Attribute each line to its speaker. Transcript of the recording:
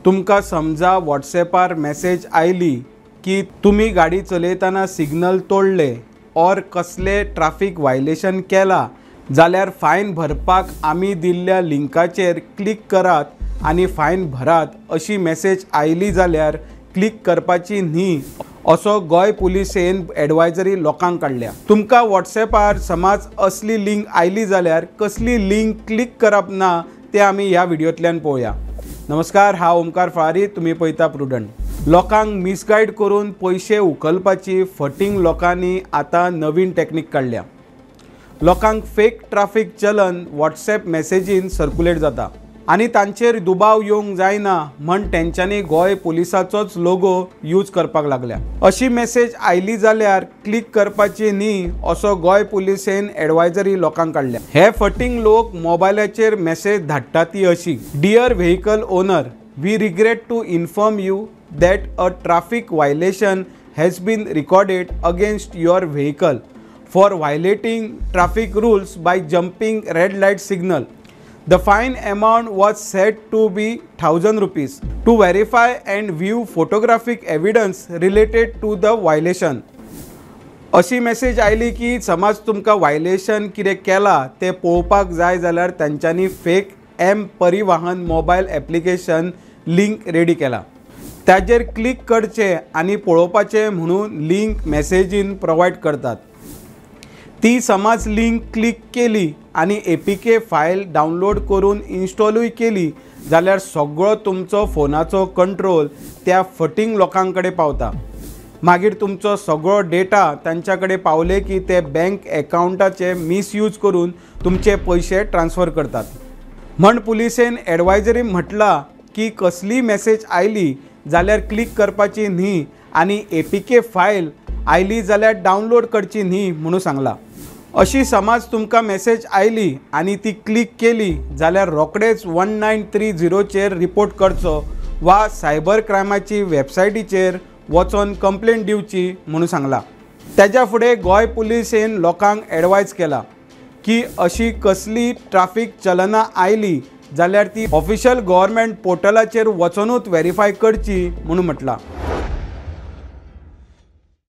Speaker 1: तुमकां समजा व्हॉट्सएपार मॅसेज आयली की तुमी गाडी चलयतना सिग्नल तोडले ऑर कसले ट्राफीक व्हायलेशन केला जाल्यार फायन भरपाक आमी दिल्ल्या लिंकाचेर क्लिक करात आनी फायन भरात अशी मॅसेज आयली जाल्यार क्लिक करपाची न्ही असो गोंय पुलिसेन एडवायजरी लोकांक काडल्या। तुमकां व्हॉट्सएपार समज असली लिंक आयली जाल्यार कसली लिंक क्लिक करप ना ते आमी ह्या व्हिडियोंतल्यान पळोवया। नमस्कार, हांव ओमकार फळारी, तुमी पळयता प्रुडंट। लोकांक मिसगायड करून पयशे उखलपाची फटींग लोकांनी आतां नवीन टेक्नीक काडल्या। लोकांक फेक ट्राफीक चलन व्हॉट्सएप मॅसेजीन सर्कुलेट जाता आनी तांचेर दुबाव येवंक जायना म्हण तेंच्यांनी गोंय पुलिसाचोच लोगो यूज करपाक लागल्या। अशी मॅसेज आयली जाल्यार क्लिक करपाची न्ही असो गोंय पुलिसेन एडवायजरी लोकांक काडल्या। हे फटींग लोक मोबायलाचेर मॅसेज धाडटा ती अशी: dear vehicle owner, we regret to inform you that a traffic violation has been recorded against your vehicle for violating traffic rules by jumping red light signal. The fine amount was said to be 1000 rupees. To verify and view photographic evidence related to the violation. अशी message आयली की समज तुमकां violation कितें केलां तें पळोवपाक जाय जाल्यार तांच्यांनी fake M Parivahan mobile application link ready केला, ताजेर क्लिक करचें आनी पळोवपाचें म्हणून लिंक मॅसेजीन प्रोवायड करतात। ती समज लिंक क्लिक केली आनी एपीके फायल डावनलोड करून इन्स्टॉलूय केली जाल्यार सगळो तुमचो फोनाचो कंट्रोल त्या फटींग लोकां कडेन पावता। मागीर तुमचो सगळो डेटा तांच्या कडेन पावले की ते बँक एकावंटाचे मिसयूज करून तुमचे पयशे ट्रान्सफर करतात। म्हण पुलिसेन एडवायजरी म्हटलां की कसली मॅसेज आयली जाल्यार क्लिक करपाची न्ही आनी एपीके फायल आयली जाल्यार डावनलोड करची न्ही म्हणून सांगलां। अशी समज तुमकां मॅसेज आयली आनी ती क्लिक केली जाल्यार रोखडेच 1930चेर रिपोर्ट करचो वा सायबर क्रायमाची वेबसायटीचेर वचोन कंप्लेन दिवची म्हणून सांगलां। तेज्या फुडें गोंय पुलिसेन लोकांक एडवायज केला की अशी कसली ट्राफीक चलनां आयली जाल्यार ती ऑफिशियल गव्हर्मेंट पोर्टलाचेर वचोनूच वेरीफाय करची म्हणून म्हटलां।